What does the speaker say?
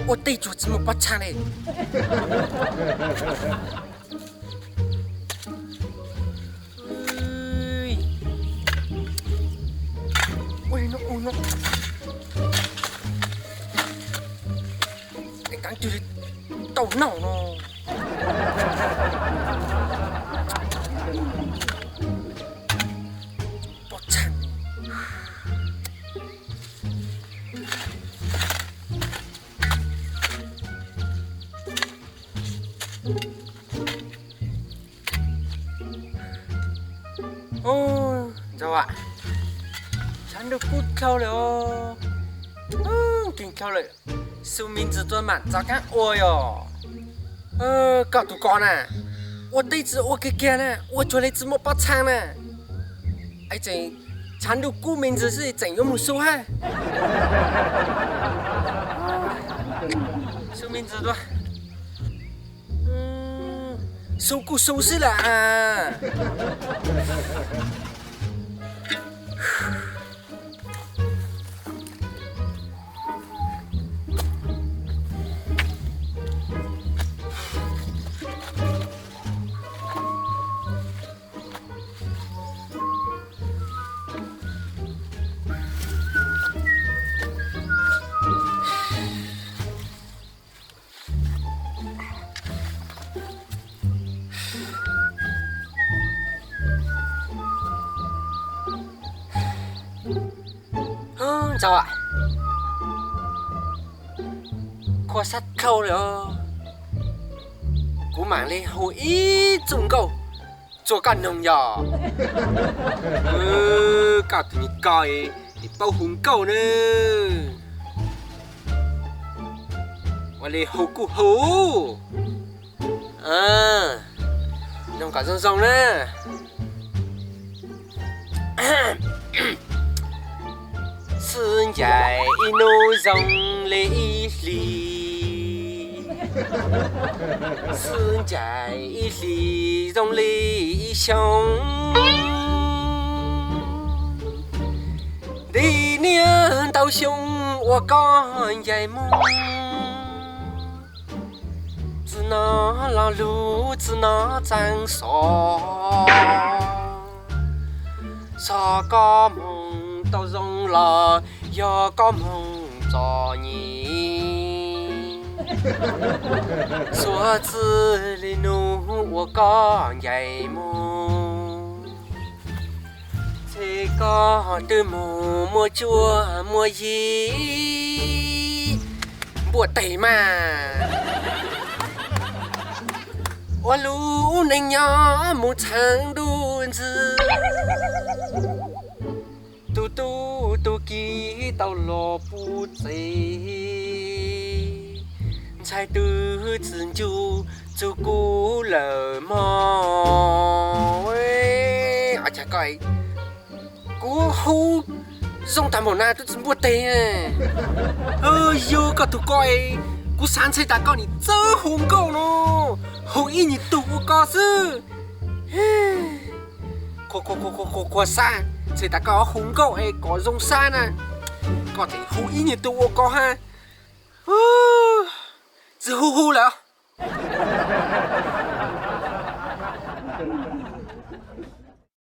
Ua teb tsuag tsis muaj pob txha li. Ua li no, ua no. Tau noj no. Pob txha. Ntxawm, tshav ntuj kub dhau lawm os. Nkeeg dhau lawm, xu me ntsis tuaj mam txav kaab ua yom. Koj tus ko na, ua teb tsis ua kiag kiag na, ua tsuag li tsis muaj pob txha na. Es tseem tshav ntuj kub me ntsis xwb tseem yuav mus xu hab. Xu me ntsis tuaj. Xu kuj xu xwb lawm as. Ntxawm, khuv sab dhau lawm os. Kuv mam li hu ib txuj nkauj txuag koj noog yom. Koj tus me ko es paub hu nkauj na. Ua li hu kuj hu. Noog kom zoo zoo na. Xwb ncaim ib hnub zoo li ib hlis, xwb ncaim ib hlis zoo li ib xyoo. Nti niaj ntau xyoo uas koj ncaim mus, txij no los lug txij no txeev xov, xov koj moog tau zoo los yog koj moog txom nyem. Suav txij li nub uas koj ncaim mus, ces koj twb moog muaj cuab muaj yig npuaj teg mas. Ua lub neej nyob mus txheev ntuj ntxwg, tus tub tus kiv tau los puv txev, ntxhais twb txwm ncu txug kuv lawm mog. Kuv hu zoo tag npaum na twb tsis npuaj teg. Yog koj tus ko, kuv xav ntshai tas koj nim txawj hu nkauj no, hu ib nyuag tug ua ko xwb. Qhuas xav ntshai tas koj hu nkauj es kom zoo sab na, koj tseem hu ib nyuag tug ua ko hab. Tsis hu hu lawm.